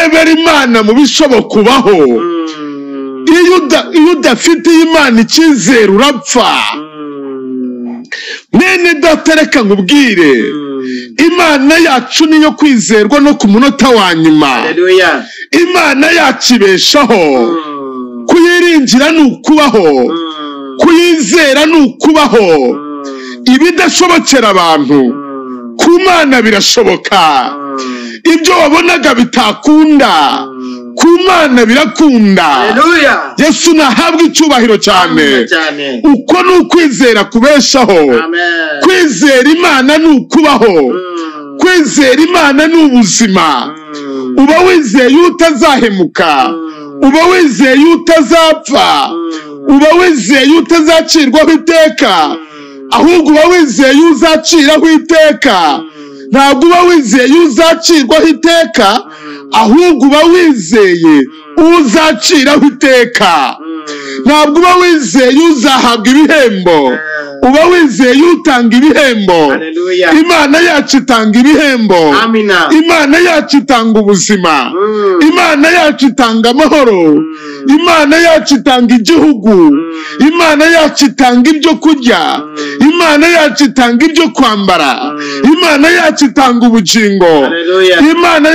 Urebera Imana mu bishoboka ubaho. Iyo udafitiye Imana icyizere urapfa. Mwene data, reka nkubwire, Imana yacu niyo kwizerwa no ku munota wa nyuma. Imana yacu ibeshaho. Kuyiringira ni ukubaho, kuyizera ni ukubaho. Ibidashobokera abantu ku Mana birashoboka. Ibyo wabonaga bitakunda ku Mana birakunda. Yesu nahabwa icyubahiro cyane. Uko ni ukwizera kubeshaho. Kwizera Imana ni ukubaho. Kwizera Imana ni ubuzima. Uba wizeye utazahemuka, uba wizeye utazapfa, uba wizeye utazacirwaho iteka, ahubwo uba wizeye uzaciraho iteka. Ntabwo uba wizeye uzacirwaho iteka, ahubwo uba wizeye uzaciraho iteka. Ntabwo uba wizeye uzahabwa ibihembo, uba wizeye utanga ibihembo. Imana yacu itanga ibihembo. Imana yacu itanga ubuzima. Imana yacu itanga amahoro. Imana yacu itanga igihugu. Imana yacu itanga ibyo kurya. Imana yacu itanga ibyo kwambara. Imana yacu itanga ubugingo. Imana